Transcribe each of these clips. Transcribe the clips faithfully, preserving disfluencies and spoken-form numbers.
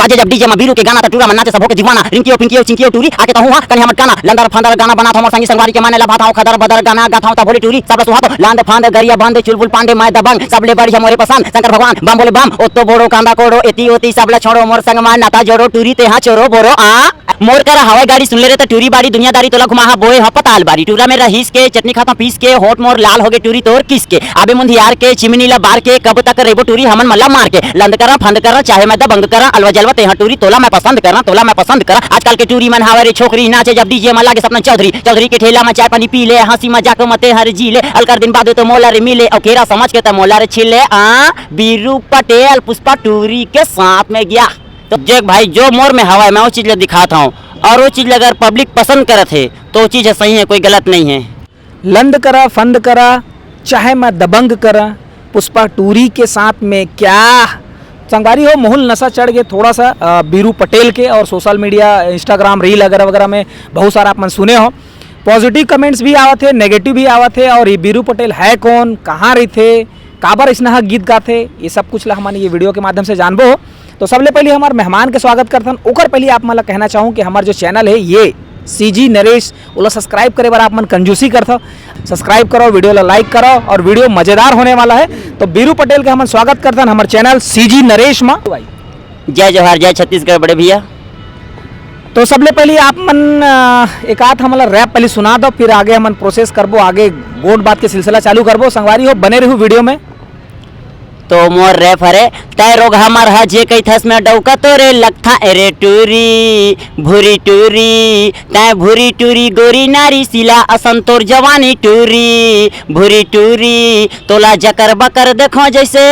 जे जब डीजे म बीरू के गाना, त टूरा मन नाचे, सबो के दीवाना। रिंकियो, पिंकियो, चिंकियो, टूरी, आके तहूँ हा, कने हमर गाना। लंदर फंदर गाना बनाथव, मोर संगी संगवारी के मन ला भाथव, खदर बदर गाना गाथव, त भोले टूरी, सबला सुहाथव। लांद फांद गरिया बंद, चुलबुल पांडे, मैं दबंग, सबले बढ़िया मोरे पसंद, शंकर भगवान, बम बोले बम, ओत्तो बोड़ो, कांदा कोड़ो, एती ओती, सबला छोड़ो, मोर संग मा नाता जोड़ो, टूरी तेहा छोरो बोरो, आ। मोर करा हवय गाड़ी, सुन ले रे त टूरी बाड़ी, दुनियादारी तोला घुमा हा, बोए हा पताल बारी, टूरा में रहीस के, चटनी खाता पीस के, होठ मोर लाल होगे, टूरी तोर किस के, आबे मुंधियार के, चिमनी ला बार के, कब तक रेबो टूरी, हमन मल्ला मार के, लंद करा, फंद करा, चाहे मैं दबंग करा, अलवा जलवा तेहा टूरी, तोला मैं पसंद करा, तोला मैं पसंद करा। आजकल के टूरी मन हावय रे छोकरी, नाचे जब डीजे म लागे सपना चौधरी, चौधरी के ठेला म चाय पानी पी ले, हंसी मजाक म तेहर जी ले, अलकर दिन बाद तो मोला रे मिले, अउ केरा समझ के त मोला रे छीले, आ, बीरू पटेल पुष्पा टूरी के साथ में गया। तो देख भाई, जो मोर में हवय, मैं वो चीज ला दिखात हूँ, और वो चीज ला अगर पब्लिक पसंद करत हे, तो वो चीज सही है, कोई गलत नहीं है। लंद करा, फंद करा, चाहे मैं दबंग करा, पुष्पा टूरी के साथ में क्या? संगवारी हो, मोहन नशा चढ़ गए थोड़ा सा, अ, बीरू पटेल के, और सोशल मीडिया, Instagram रील वगैरह वगैरह में बहुत सारा आप मन सुने हो, पॉजिटिव कमेंट्स भी आवत हे, नेगेटिव भी आवत हे, और ये बीरू पटेल है कौन, कहाँ रहिथे, काबर अइसना ह गीत गाथे, ये सब कुछ ला हमन ये वीडियो के माध्यम से जानबो। तो सबले पहले हमार मेहमान के स्वागत करथन, ओकर पहले आप मन ला कहना चाहूँ कि हमार जो चैनल है ये सीजी नरेश, ओला सब्सक्राइब करे बर आप मन कंजूसी करथव। सब्सक्राइब करो, वीडियो ला लाइक करो और वीडियो मजेदार होने वाला है। तो बीरू पटेल के हमन स्वागत करथन हमार चैनल सीजी नरेश मा। जय जोहार, जय छत्तीसगढ़ बड़े भैया। तो सबले पहले आप मन, अ, एक आध हमला रैप पहले सुना दो, फिर आगे हमन प्रोसेस करबो, आगे गोठ बात के सिलसिला चालू करबो। संगवारी हो, बने रहू वीडियो में। तो मोर रैप हरे, तै रोग हमर ह जे कहिथस मैं डौका तोरे लगथा, एरे टूरी, भूरी टूरी, तै भूरी टूरी गोरी नारी सिला असन तोर जवानी टूरी, भूरी टूरी, तोला जकर बकर देखो जैसे,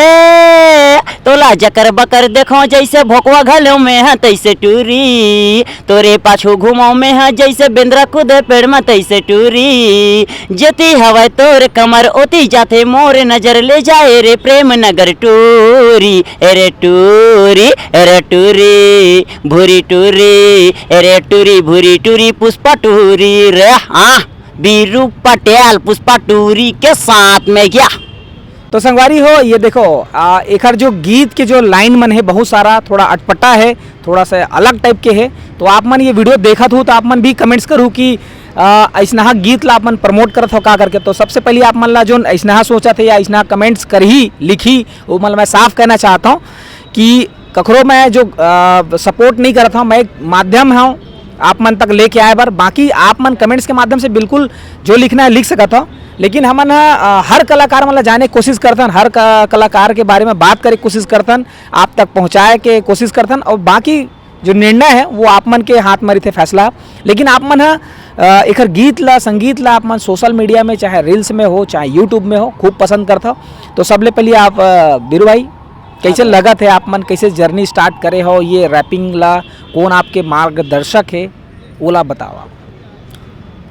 तोला जकर बकर देखो जैसे भोकवा घलो में ह तैसे टूरी, तोरे पाछू घुमाओ में ह जैसे बेंदरा कूदे पेड़ म तैसे टूरी, जेती हवय तोर कमर ओती जाथे मोर नजर ले जाए रे प्रेम नगर टूरी, एरे टूरी, एरे टूरी, भूरी टूरी, एरे टूरी, भूरी टूरी, पुष्पा टूरी रे, हाँ, बीरू पटेल पुष्पा टूरी के साथ में गया। तो संगवारी हो, ये देखो, आ, एकर जो गीत के जो लाइन मन है, बहुत सारा थोड़ा अटपटा है, थोड़ा सा अलग टाइप के है। तो आप मन ये वीडियो देखत हो तो आप मन भी कमेंट्स करू कि, आ, अइसनहा गीत ला आप मन प्रमोट करत हो का करके। तो सबसे पहले आप मन ला जोन अइसनहा सोचत है या अइसनहा कमेंट्स करही, लिखही, वो मन ला मैं साफ कहना चाहता हूँ कि कखरो मैं जो, आ, सपोर्ट नहीं करत हूँ, मैं एक माध्यम हूँ आप मन तक लेके आए बर। बाकी आप मन कमेंट्स के माध्यम से बिल्कुल जो लिखना है लिख सकत हो, लेकिन हमन ह, आ, हर कलाकार मन ला जाने के कोशिश करथन, हर क-, कलाकार के बारे में बात करे के कोशिश करथन, आप तक पहुँचाए के कोशिश करथन। और बाकी जो निर्णय है वो आप मन के हाथ में रहिथे फैसला। लेकिन आप मन ह, अ, एकर गीत ला, संगीत ला आप मन सोशल मीडिया में, चाहे रील्स में हो, चाहे यूट्यूब में हो, खूब पसंद करथव। तो सबले पहले आप, अ, बीरू भाई, कैसे हाँ। लगत है, आप मन कैसे जर्नी स्टार्ट करे हो ये रैपिंग ला, कौन आपके मार्गदर्शक है, ओला बताओ आप।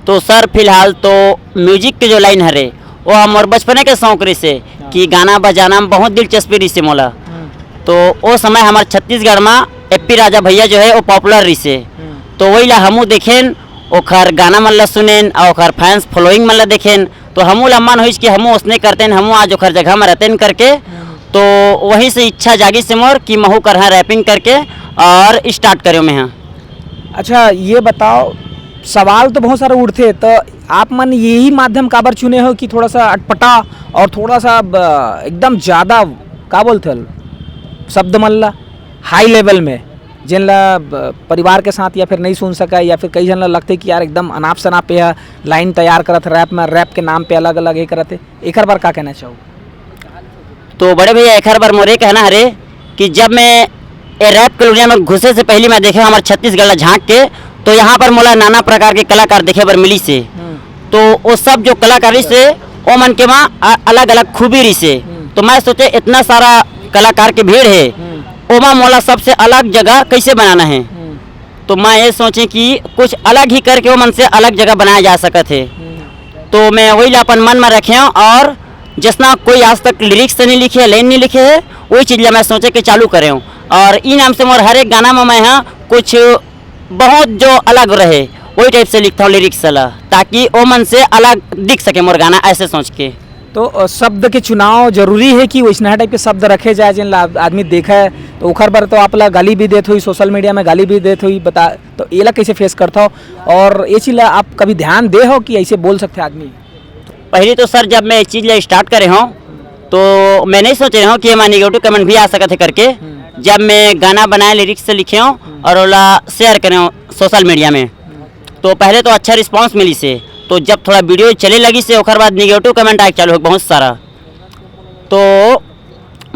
तो सर, फिलहाल तो म्यूजिक के जो लाइन हरे, वो हमर बचपने के शौक रहिसे हाँ। कि गाना बजाना में बहुत दिलचस्पी रहिसे मोला। हम्म। तो ओ समय हमर छत्तीसगढ़ में एप्पी राजा भैया जो है, वो पॉपुलर रहिसे। हम्म। तो वही ला हमू देखेन, ओखर गाना मन ला सुनेन, और ओखर फैंस फॉलोइंग मन ला देखेन, तो हमू ला मन होइस कि हमू ओसने करतेन, हमू आज ओखर जगह में रहतेन करके। हम्म। तो वहीं से इच्छा जागिस से मोर कि महू करहा रैपिंग करके, और स्टार्ट करेंव मैं हाँ। अच्छा, ये बताओ, सवाल तो बहुत सारा उठथे, तो आप मन यही माध्यम काबर चुने हो कि थोड़ा सा अटपटा और थोड़ा सा ब-, एकदम ज़्यादा, का बोलथे, शब्द मन ला हाई लेवल में, जेन ला ब-, परिवार के साथ या फिर नहीं सुन सका, या फिर कई झन ला लगथे कि यार एकदम अनाप शनाप ये लाइन तैयार करत हे रैप में, रैप के नाम पे अलग-अलग ये करत हे, एकर बर का कहना चाहू? तो बड़े भैया, एखर बर मोर ये कहना हरे कि जब मैं ए रैप के दुनिया में घुसे से पहली मैं देखे हमर छत्तीसगढ़ ला झांक के, तो यहाँ पर मोला नाना प्रकार के कलाकार देखे बर मिलिस हे। हम्म। तो वो सब जो कलाकार रहिस हे, ओ मन के मा अ-, अलग-अलग खूबी रहिस हे। हम्म। तो मैं सोचे, इतना सारा कलाकार के भीड़ हे, हम्म। ओमा मोला सबसे अलग जगह कैसे बनाना हे। हम्म। तो मैं ये सोचे कि कुछ अलग ही करके ओ मन से अलग जगह बनाया जा सकत हे। हम्म। तो मैं वही ला अपन मन में रखे हूँ और जसना कोई आज तक लिरिक्स नहीं लिखे हे, लाइन नहीं लिखे हे, वही चीज ला मैं सोचे के चालू करे हूँ। और ई नाम से मोर हर एक गाना में मैं हाँ कुछ बहुत जो अलग रहे, वही टाइप से लिखता हूँ लिरिक्स ला, ताकि ओ मन से अलग दिख सके मोर गाना, ऐसे सोच के। तो, अ, शब्द के चुनाव जरूरी है कि वैसना टाइप के शब्द रखे जाए, जिन ला आदमी देखे तो तो ओखर बर तो आप ला गाली भी देत होही, सोशल मीडिया में गाली भी देत होही, बता, तो एला कैसे फेस करथव? और ये चीज ला आप कभी ध्यान दे हो कि ऐसे बोल सकथे आदमी? पहली तो सर, जब मैं ये चीज ला स्टार्ट करे हूँ, तो मैं नहीं सोचे हूँ कि एमा निगेटिव कमेंट भी आ सकत हे करके। जब मैं गाना बनाए, लिरिक्स से लिखे हूँ और ओला शेयर करे हूँ सोशल मीडिया में, तो पहले तो अच्छा रिस्पांस मिलिस हे। तो जब थोड़ा वीडियो चले लगिस हे, ओकर बाद निगेटिव कमेंट आए चालू हो बहुत सारा। तो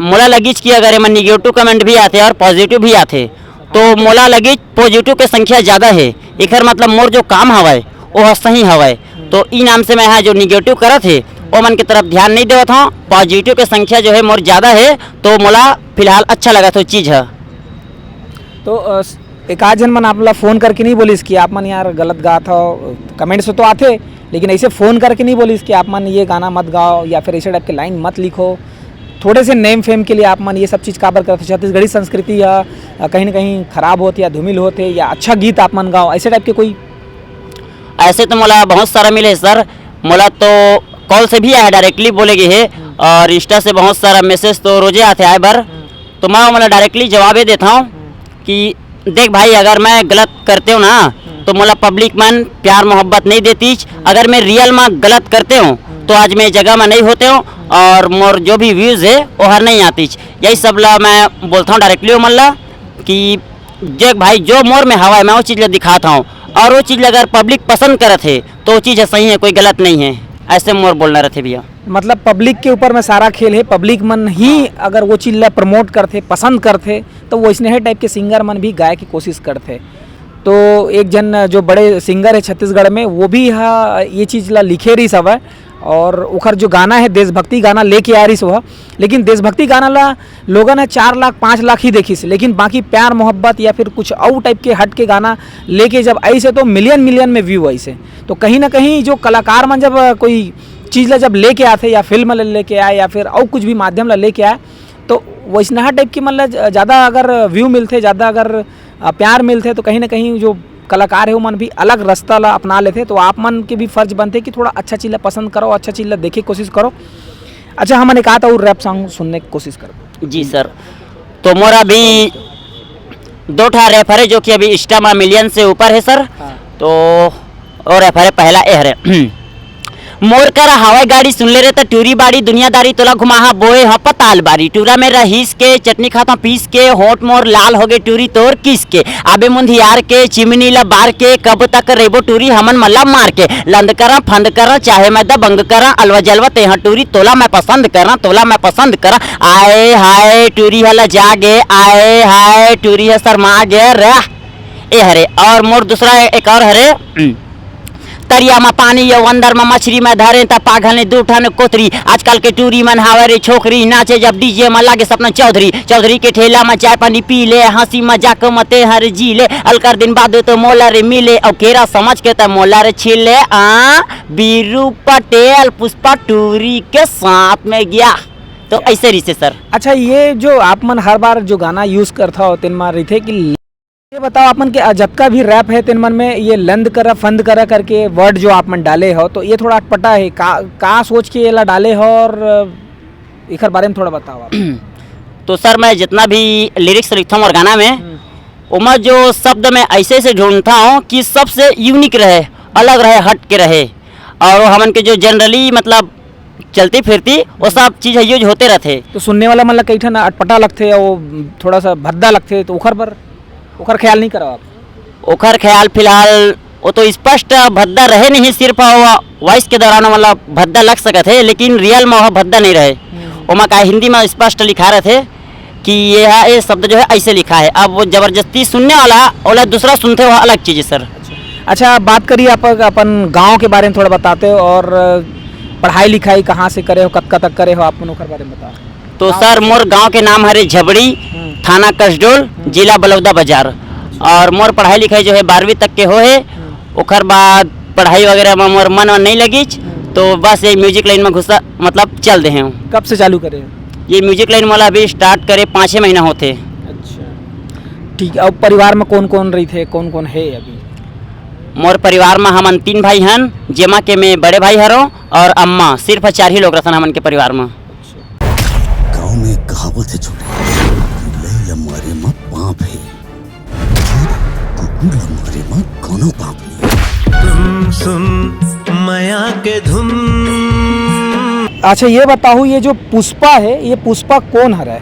मोला लगिस कि अगर एमा निगेटिव कमेंट भी आथे और पॉजिटिव भी आथे, तो मोला लगिस पॉजिटिव के संख्या ज़्यादा हे। एकर मतलब मोर जो काम हवय, वो ह सही हवय। तो ई नाम से मैं हा जो निगेटिव करत हे, ओमन के तरफ ध्यान नहीं देवत हूँ। पॉजिटिव के संख्या जो है मोर ज़्यादा है, तो मोला फिलहाल अच्छा लगत हे चीज़ ह। तो अ, स- एक आध झन मन आप ला फोन करके नहीं बोलिस कि आप मन यार गलत गात हो? कमेंट से तो आथे, लेकिन ऐसे फोन करके नहीं बोलिस कि आप मन ये गाना मत गाओ या फिर ऐसे टाइप के लाइन मत लिखो? थोड़े से नेम फेम के लिए आप मन ये सब चीज़ काबर करत हो? छत्तीसगढ़ी संस्कृति या अ, कहीं ना कहीं खराब होत या धूमिल होत हे, या अच्छा गीत आप मन गाओ, ऐसे टाइप के कोई? ऐसे तो मोला बहुत सारा मिले सर। मोला तो कॉल से भी आया, डायरेक्टली बोले गए है, और इंस्टा से बहुत सारा मैसेज तो रोजे आथे आए बर। तो मैं मोला डायरेक्टली जवाब ये देता हूँ कि देख भाई, अगर मैं गलत करते हूँ ना, तो मोला पब्लिक मन प्यार मोहब्बत नहीं देतीच। अगर मैं रियल में गलत करते हूँ, तो आज मैं जगह में नहीं होते हूँ, और मोर जो भी व्यूज है, वो हर नहीं आतीच। यही सब ला मैं बोलता हूँ डायरेक्टली ओमन ला कि देख भाई, जो मोर में हवा है, मैं वो चीज़ ला दिखाता हूँ, और वो चीज़ ला अगर पब्लिक पसंद करत है, तो वो चीज़ है सही है, कोई गलत नहीं है। ऐसे मोर बोलना रहते भैया। मतलब पब्लिक के ऊपर में सारा खेल है। पब्लिक मन ही अगर वो चीज़ ला प्रमोट करथे, पसंद करथे, तो वैसने टाइप के सिंगर मन भी गाए के कोशिश करथे। तो एक झन जो बड़े सिंगर है छत्तीसगढ़ में, वो भी हा ये चीज़ ला लिखे रहिस हवय, और ओखर जो गाना है देशभक्ति गाना लेके आ रहिस वह, लेकिन देशभक्ति गाना ला लोगन है चार लाख पाँच लाख ही देखिस, लेकिन बाकी प्यार मोहब्बत या फिर कुछ और टाइप के हट के गाना लेके जब आइस हे तो मिलियन मिलियन में व्यू आइस हे। तो कहीं ना कहीं जो कलाकार मन जब अ, कोई चीज़ ला जब लेके आथे या फिल्म ला लेके आए या फिर और कुछ भी माध्यम ला लेके आए, तो वैसनहा टाइप के मन ला ज- ज़्यादा अगर व्यू मिलथे, ज़्यादा अगर अ, प्यार मिलथे, तो कहीं ना कहीं जो कलाकार है, वो मन भी अलग रास्ता ला अपना लेथे। तो आप मन के भी फर्ज बनथे कि थोड़ा अच्छा चीज़ ला पसंद करो, अच्छा चीज़ ला देखे के कोशिश करो। अच्छा, हमन एक आध और रैप सॉन्ग सुनने की कोशिश करबो। जी सर, तो मोर अभी दो ठा रैप हरे जो कि अभी इंस्टा में मिलियन से ऊपर है सर। हाँ। तो और रैप हरे पहला ए हरे मोर करा हवय गाड़ी सुन ले रे त टूरी बाड़ी दुनियादारी तोला घुमाहा बोए ह पताल बारी टूरा में रहीस के चटनी खाता पीस के होठ मोर लाल होगे टूरी तोर किस के आबे मुंधियार के चिमनी ला बार के कब तक रेबो टूरी हमन मला मार के लंद करा फंद करा चाहे मैं दबंग करा अलवा जलवा तेहा टूरी तोला मैं पसंद करा तोला मैं पसंद करा आए हाय टूरी हला जागे आए हाय टूरी ह शर्मा गे रे। ए हरे और मोर दूसरा एक और हरे तरिया म पानी अउ अंदर म मछरी मैं धरे त पाघल ने दू ठन कोतरी। आजकल के टूरी मन हावय रे छोकरी नाचे जब डीजे म लागे सपना चौधरी। चौधरी के ठेला म चाय पानी पी ले हंसी मजाक म ते हर जी ले अलकर दिन बाद तो मोला रे मिले अउ केरा समझ के त मोला रे छीले आ बीरू पटेल पुष्पा टूरी के साथ में गया। तो ऐसे रहिसे सर। अच्छा, ये जो आप मन हर बार जो गाना यूज़ करथव तेन म रहिथे कि ये बताओ, आप मन के, अ, जतका भी रैप है, तेन मन में ये लंद करा, फंद करा करके वर्ड जो आप मन डाले हो, तो ये थोड़ा अटपटा है। का, का सोच के येला डाले हो और, अ, एकर बारे में थोड़ा बताओ आप। तो सर, मैं जितना भी लिरिक्स लिखता हूँ और गाना में, हम्म। ओमा जो शब्द मैं ऐसे ऐसे ढूंढता हूँ कि सबसे यूनिक रहे, अलग रहे, हट के रहे, और हमन के जो जनरली, मतलब, चलती फिरती, वो सब चीज़ यूज होते रहते। तो सुनने वाला मन ला कई ठन अटपटा लगथे, वो थोड़ा सा भद्दा लगथे, तो ओखर बर, ओखर ख्याल नहीं करव आप? ओखर ख्याल फिलहाल वो तो स्पष्ट भद्दा रहे नहीं, सिर्फ वो वॉइस के दौरान, मतलब, भद्दा लग सकत है, लेकिन रियल में वो भद्दा नहीं रहे। हम्म। ओमा का हिंदी में स्पष्ट लिखा रहथे कि ये है, ये शब्द जो है ऐसे लिखा है। अब वो जबरदस्ती सुनने वाला, ओला दूसरा सुनथे, वो अलग चीज़ है सर। अच्छा, आप बात करिए, आप अपन गांव के बारे में थोड़ा बताते हो और पढ़ाई लिखाई कहाँ से करे हो, कतका तक करे हो, आप मन ओकर बारे में बताओ। तो गाँव सर, के मोर गांव के नाम हरे झबड़ी, हम्म। थाना कसडोल, हम्म। जिला बलौदा बाजार। और मोर पढ़ाई लिखाई जो है बारहवीं तक के हो है। हम्म। ओकर बाद पढ़ाई वगैरह में मोर मन वन नहीं लगिच, हम्म। तो बस ये म्यूजिक लाइन में घुसा, मतलब, चल दे हैं। कब से चालू करे हो? ये म्यूजिक लाइन वाला अभी स्टार्ट करे पाँच छः महीना होते। अच्छा, ठीक है। अब परिवार में कौन कौन रहिथे, कौन कौन है अभी? मोर परिवार में हमन तीन भाई हन, जेमा के मैं बड़े भाई हरों और अम्मा, सिर्फ चार ही लोग रहथन हमन के परिवार में। गांव में एक कहावत है छोटे, लई ल मारे कोनो पाप नहीं। सुन सुन मया के धुन। अच्छा, ये बताओ, ये जो पुष्पा है, ये पुष्पा कौन हरे?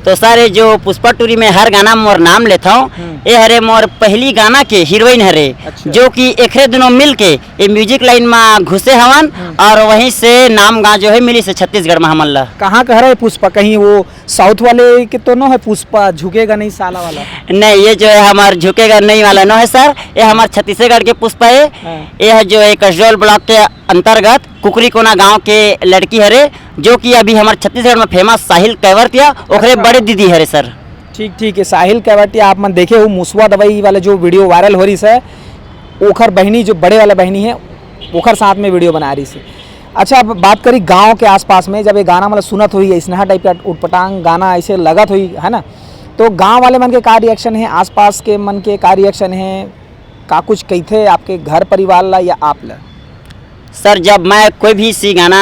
तो सर, ये जो पुष्पा टूरी में हर गाना मोर नाम लेथव, हम्म। ये हरे मोर पहली गाना के हीरोइन हरे, अच्छा। जो कि एकरे दोनों मिल के ये म्यूजिक लाइन में घुसे हवन, हम्म। और वहीं से नाम गाँव जो है मिली से छत्तीसगढ़ में हमन ला। कहाँ का हरे पुष्पा? कहीं वो साउथ वाले के तो नो है पुष्पा, झुकेगा नहीं साला वाला? नहीं, ये जो है हमार झुकेगा नहीं वाला नो है सर, ये हमार छत्तीसगढ़ के पुष्पा है। हाँ। ये है जो है कसडोल ब्लॉक के अंतर्गत कुकरी कोना गांव के लड़की हरे, जो कि अभी हमार छत्तीसगढ़ में फेमस साहिल कैवर्तिया, ओकरे अच्छा। बड़े दीदी हरे सर। ठीक, ठीक है, साहिल कैवर्तिया आप मन देखे हो मुसवा दवाई वाला जो वीडियो वायरल हो रही है, ओखर बहिनी जो बड़े वाला बहिनी है, ओखर साथ में वीडियो बना रही है। अच्छा, अब बात करी गांव के आसपास में, जब ये गाना मतलब सुनत हुई, इसनहा टाइप का उटपटांग गाना ऐसे लगत हुई, है ना, तो गांव वाले मन के का रिएक्शन है, आसपास के मन के का रिएक्शन है, का कुछ कहिथे आपके घर परिवार ला या आप ला? सर, जब मैं कोई भी सी गाना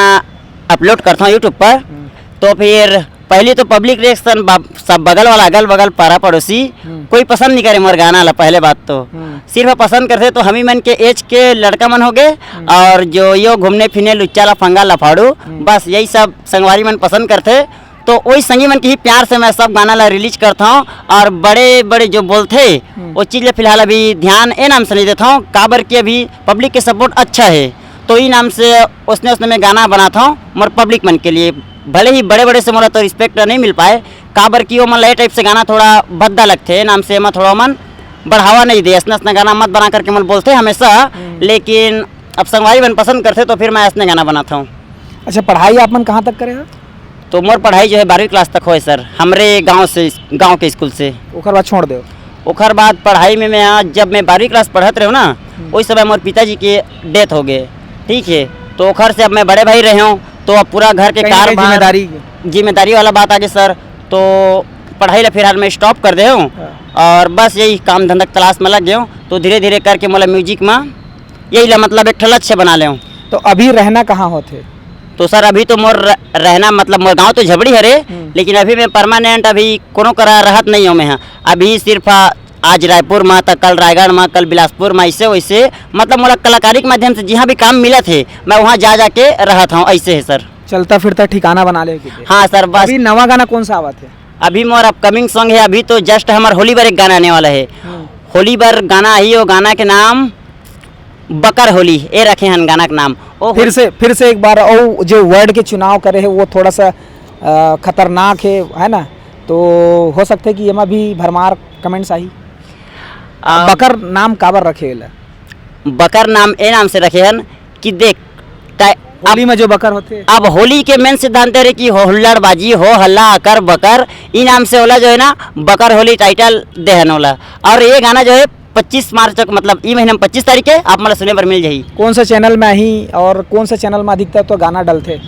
अपलोड करता हूँ यूट्यूब पर, हम्म। तो फिर पहली तो पब्लिक रिएक्शन, सब बगल वाला, अगल बगल, पारा पड़ोसी, हम्म। कोई पसंद नहीं करे मोर गाना ला। पहले बात तो हम्म। सिर्फ पसंद करथे तो हमी मन के एज के लड़का मन हो गए, हम्म। और जो यो घूमने फिरने लुच्चा लफंगा लफाड़ू, हम्म। बस यही सब संगवारी मन पसंद करथे। तो वही संगी मन के ही प्यार से मैं सब गाना ला रिलीज करता हूँ, और बड़े बड़े जो बोलथे, हम्म। वो चीज ले फिलहाल अभी ध्यान ए नाम से नहीं देता हूँ, काबर कि अभी पब्लिक के सपोर्ट अच्छा है, तो ई नाम से उसने उसने मैं गाना बनाता हूँ मोर पब्लिक मन के लिए। भले ही बड़े बड़े से मोला तो रिस्पेक्ट नहीं मिल पाए, काबर कि वो मन ला ए टाइप से गाना थोड़ा भद्दा लगथे, ए नाम से मैं थोड़ा मन बढ़ावा नहीं दे, असने असने गाना मत बना करके मन बोलथे हमेशा। हम्म। लेकिन अब संगवारी मन पसंद करथे तो फिर मैं असने गाना बनाता हूँ। अच्छा, पढ़ाई आप मन कहाँ तक करे हो? तो मोर पढ़ाई जो है बारहवीं क्लास तक होए सर, हमरे गांव से, गांव के स्कूल से। ओकर बाद छोड़ दे? ओकर बाद पढ़ाई में मैं आज, जब मैं बारहवीं क्लास पढ़त रहे ना, हम्म। उस समय मोर पिताजी के डेथ हो गए, ठीक है। तो ओखर से अब मैं बड़े भाई रहे हूँ, तो अब पूरा घर के कहीं ना कहीं कारोबार, जिम्मेदारी। जिम्मेदारी वाला बात आ गई सर, तो पढ़ाई ला फिलहाल मैं स्टॉप कर दे हूँ, हाँ। और बस यही काम धंधा के तलाश में लग गए हूँ। तो धीरे धीरे करके मोला म्यूजिक में यही ला, मतलब, एक ठो लक्ष्य बना ले हूँ। तो अभी रहना कहाँ होथे? तो सर, अभी तो मोर र-, रहना, मतलब, मोर गांव तो झबड़ी हरे, हम्म। लेकिन अभी मैं परमानेंट अभी कोनो करा रहत नहीं हूँ मैं, हाँ। अभी सिर्फ, आ, आज रायपुर में, तो कल रायगढ़ में, कल बिलासपुर में, ऐसे वैसे, मतलब, मोला कलाकारी के माध्यम से जहाँ भी काम मिलत है, मैं वहाँ जा जा के रहत हूँ, ऐसे है सर। चलता फिरता ठिकाना बना ले के। हाँ सर, बस। अभी नवा गाना कौन सा आवत है? अभी मोर अपकमिंग सॉन्ग है, अभी तो जस्ट हमार होली बर एक गाना आने वाला है। हम्म। होली बर गाना ही, वो गाना के नाम बकर होली, ए रखे हन गाना के नाम। ओ फिर होली से, फिर से एक बार, ओ जो वर्ड के चुनाव करे है, वो थोड़ा सा, अ, खतरनाक है, है ना? तो हो सकता है कि एमा भी भरमार कमेंट्स आही। आ, बकर नाम काबर रखे एला? बकर नाम ए नाम से रखे हन कि देख, ता-, होली अब, में जो बकर होथे। अब होली के मेन सिद्धांत है रे कि हो हुल्लड़बाजी, हो हल्ला, अकर बकर, ई नाम से ओला जो है ना, बकर होली टाइटल दे हन ओला। और ये गाना जो है, पच्चीस मार्च तक, मतलब, ई महीना में पच्चीस तारीख के आप मन ला सुने बर मिल जाही। कौन सा चैनल में आही और कौन सा चैनल में अधिकतर तो गाना डलथे?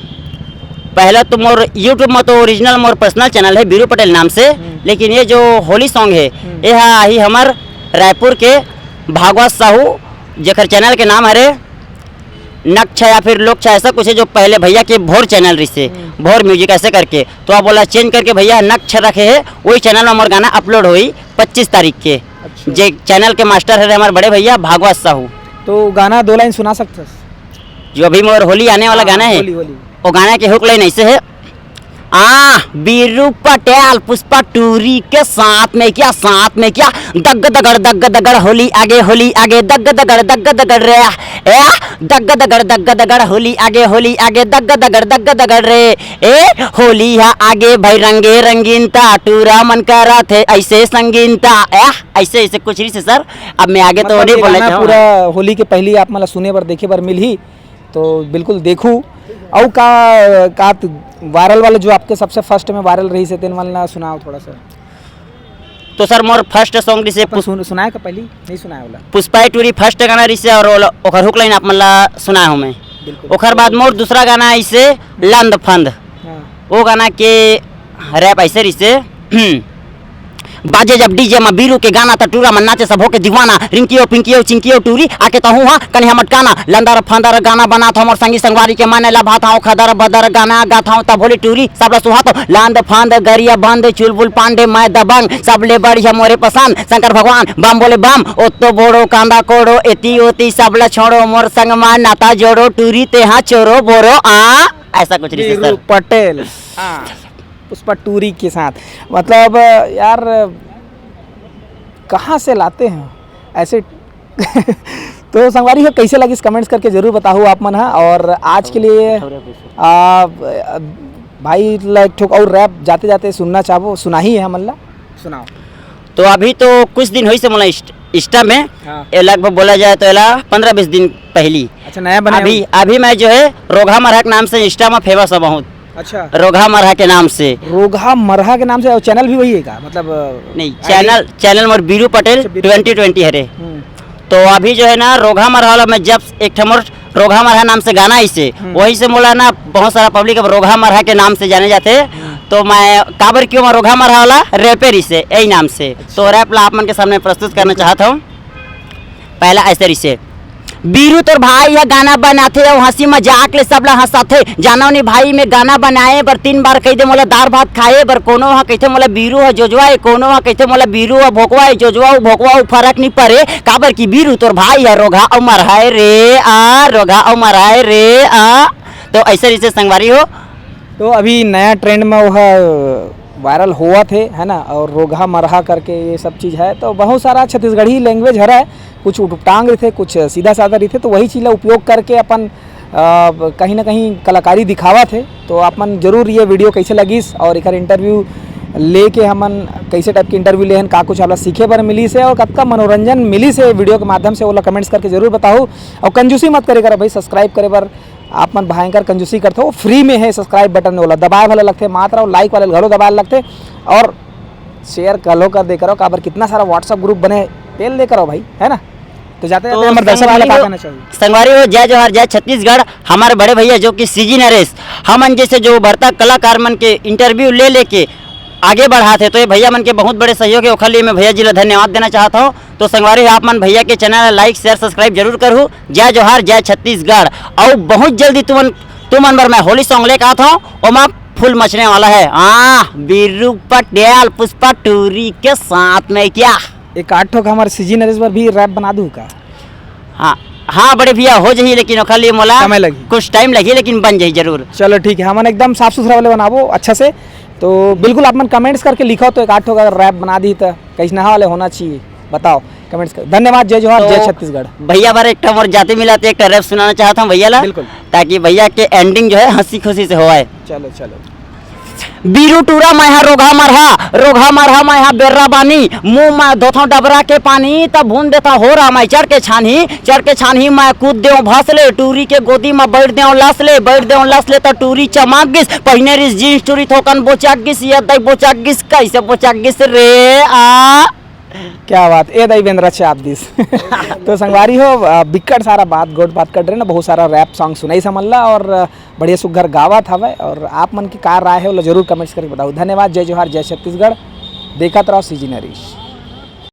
पहला तो मोर YouTube में तो ओरिजिनल मोर पर्सनल चैनल है बीरू पटेल नाम से, हम्म। लेकिन ये जो होली सॉन्ग है, हम्म। ये हा आही हमर रायपुर के भागवत साहू, जेकर चैनल के नाम हरे नक्ष या फिर लोक्ष, ऐसा कुछ है, जो पहले भैया के भोर चैनल रहिसे, हम्म। भोर म्यूजिक ऐसे करके, तो अब ओला चेंज करके भैया नक्ष रखे है, वही चैनल में मोर गाना अपलोड होई पच्चीस तारीख के। अच्छा। जे चैनल के मास्टर है हमारे बड़े भैया भागवत साहू। तो गाना दो लाइन सुना सकथस? जो अभी मोर होली आने वाला हाँ, गाना है, होली, होली। वो गाना के हुक लाइन ऐसे है, आ, बीरू पटेल पुष्पा टूरी के साथ में क्या, साथ में क्या, दग दगड़, दग दगड़, होली आगे, होली आगे, दग दगड़, दग दगड़ रे, ए, दग दगड़, दग दगड़, होली आगे, होली आगे, दग दगड़, दग दगड़ रे, ए, होली हा आगे भाई रंगे रंगीन ता, टूरा मन करा थे ऐसे संगीन ता, ए, ऐसे, ऐसे कुछ रहिसे सर। अब मैं आगे तो मतलब नहीं ये बोले गाना चाहूँ। पूरा होली के पहली आप मन ला सुने बर, देखे बर मिलही, तो बिल्कुल देखू। अउ का, का वायरल वाला जो आपके सबसे फर्स्ट में वायरल रहिसे, तेन मन ला सुनाओ थोड़ा सा। तो सर, मोर फर्स्ट सॉन्ग रहिसे अपन पुष-, सुन-, सुनाए का पहली? नहीं सुनाए वाला। पुष्पा टूरी फर्स्ट गाना रहिसे और ओला, ओकर हुक लाइन आप मन ला सुनाए हूँ मैं। बिल्कुल। ओकर बाद मोर दूसरा गाना आइसे लंद फंद। हाँ। वो गाना के रैप ऐसे रहिसे, बाजे जब डीजे म बीरू के गाना, त टूरा मन नाचे सब होके दीवाना। रिंकियो पिंकियो चिंकियो टूरी, आके तहूं हा कनिहा मटकाना। लंदर फंदर गाना बनाथंव मोर संगी संगवारी के मन ला भाथंव। खदर बदर गाना गाथंव, त भोली टूरी सबला सुहाथंव। लांद फांद गरिया बंद, चुलबुल पांडे मैं दबंग, सबले बढ़िया मोरे पसंद। शंकर भगवान बम बोले बम, ओत्तो बोड़ो कांदा कोड़ो, एती ओती सबला छोड़ो, मोर संग मा नाता जोड़ो, टूरी तेहा चोरो बोरो आ। ऐसा कुछ रहिसे बीरू सर। पटेल। हाँ। पुष्पा टूरी के साथ, मतलब, यार, कहाँ से लाते हैं ऐसे? तो संगवारी हो, कैसे लगिस, कमेंट्स करके जरूर बताओ आप मन हा। और आज के लिए, आ, भाई ला एक ठोक और रैप जाते जाते सुनना चाहबो, सुनाही है हमन ला। सुनाओ। तो अभी तो कुछ दिन होइसे मोला इंस्ट-, इंस्टा में, हाँ। ये लगभग बोला जाए तो एला पंद्रह बीस दिन पहली। अच्छा, नया बने अभी हो? अभी मैं जो है रोगहा मरहा के नाम से इंस्टा में फेमस हूँ बहुत। अच्छा। रोगहा मरहा के नाम से। रोगहा मरहा के नाम से, और चैनल भी वही है का? मतलब, नहीं, आईडी? चैनल, चैनल मोर बीरू पटेल अच्छा, बीरू ट्वेंटी ट्वेंटी हरे। हम्म। तो अभी जो है ना, रोगहा मरहा वाला मैं जब एक ठो मोर रोगहा मरहा नाम से गाना आइसे, हम्म। वही से मोला ना बहुत सारा पब्लिक अब रोगहा मरहा के नाम से जाने जाते। हम्म। तो मैं काबर क्यों मैं रोगहा मरहा वाला रैपर इसे यही नाम से। अच्छा। तो रैप ला आप मन के सामने प्रस्तुत करना चाहता हूँ। पहला ऐसे रिसे, बीरू तोर भाई ह गाना बनाथे अउ हंसी मजाक ले सबला हंसाथे। जानव नी भाई, मैं गाना बनाए बर तीन बार कहि दे मोला दार भात खाए बर। कोनो ह कहिथे मोला बीरू ह जोजवाए, कोनो ह कहिथे मोला बीरू ह भोकवाए। जोजवा अउ भोकवा अउ फरक नी परे, काबर कि बीरू तोर भाई ह रोगहा अउ मरहाए रे आ, रोगहा अउ मरहाए रे आ। तो ऐसे रिसे संगवारी हो। तो अभी नया ट्रेंड में वो है, वायरल होवत हे, है ना, और रोगहा मरहा करके ये सब चीज़ है। तो बहुत सारा छत्तीसगढ़ी लैंग्वेज हरा है, कुछ उटपटांग रहिथे, कुछ सीधा साधा रहिथे, तो वही चीज़ ला उपयोग करके अपन, अ, कहीं ना कहीं कलाकारी दिखावत हे। तो आप मन जरूर ये वीडियो कैसे लगिस और एकर इंटरव्यू लेके हमन कैसे टाइप के इंटरव्यू लेहन, का कुछ आप ला सीखे बर मिलिस हे और कतका मनोरंजन मिलिस हे वीडियो के माध्यम से, ओला कमेंट्स करके जरूर बताओ। और कंजूसी मत करे करो भाई, सब्सक्राइब करे बर आप मन भयंकर कंजूसी करथो, फ्री में है, सब्सक्राइब बटन ओला दबाए वाला लगथे, मात्र और लाइक वाले घलो दबाए लगथे, और शेयर कलो कर दे करो, काबर कितना सारा WhatsApp ग्रुप बने, तेल दे करो भाई, है ना। तो जाते तो जाते हमर दर्शक संगवारी वाले का हो, कहना चाहिए? संगवारी हो, जय जोहार, जय छत्तीसगढ़। हमारे बड़े भैया जो कि सीजी नरेश, हमन जैसे जो उभरता कलाकार मन के इंटरव्यू ले लेके आगे बढ़ात हे, तो ये भैया मन के बहुत बड़े सहयोग है, ओखर लिए मैं भैया जी ला धन्यवाद देना चाहत हूँ। तो संगवारी हो, आप मन भैया के चैनल ला लाइक, शेयर, सब्सक्राइब जरूर करहू। जय जोहार, जय छत्तीसगढ़। अउ बहुत जल्दी तुमन, तुमन बर मैं होली सॉन्ग लेके आत हूँ, ओमा फुल मचने वाला है। हाँ, बीरू पटेल पुष्पा टूरी के साथ में क्या? एक आध ठोक हमारे सीजी नरेश बर भी रैप बना दूँ का? हाँ, हाँ बड़े भैया, हो जाही, लेकिन ओखर लिए मोला समय लगही। कुछ टाइम लगही, लेकिन बन जाही जरूर। चलो ठीक है, हमन एकदम साफ सुथरा वाले बनाबो अच्छा से। तो बिल्कुल आप मन कमेंट्स करके लिखो, तो एक आध ठो अगर रैप बना दी तो कैसना वाले होना चाहिए, बताओ कमेंट्स कर। धन्यवाद, जय जोहार, तो जय छत्तीसगढ़। भैया बर एक ठो मोर जाति मिलाते एक ठो रैप सुनाना चाहत हूँ भैया ला, बिल्कुल। ताकि भैया के एंडिंग जो है हंसी खुशी से होए। चलो चलो। बीरू टूरा मैं हा रोगहा मरहा, रोगहा मरहा मैं हा बेर्रा बानी, मुंह में धोथों डबरा के पानी, तब भून देता होरा मैं चढ़ के छानही, चढ़ के छानही मैं कूद देव भस ले, टूरी के गोदी में बैठ देव लस ले, बैठ देव लस ले त टूरी चमक गिस, पहिने रिस जींस टूरी थोकन बोचक गिस, ये दई बोचक गिस, कैसे बोचक गिस रे आ। क्या बात, ए दई बेंदरा चाप दिस। तो संगवारी हो, अ, बिक्कट सारा बात, गोठ बात कर रहे ना, बहुत सारा रैप सॉन्ग सुनाई समझ ला और, अ, बढ़िया सुग्घर गावत हवय। और आप मन के का राय है, ओला जरूर कमेंट्स करके बताओ। धन्यवाद, जय जोहार, जय छत्तीसगढ़। देखत रहो सीजी नरेश।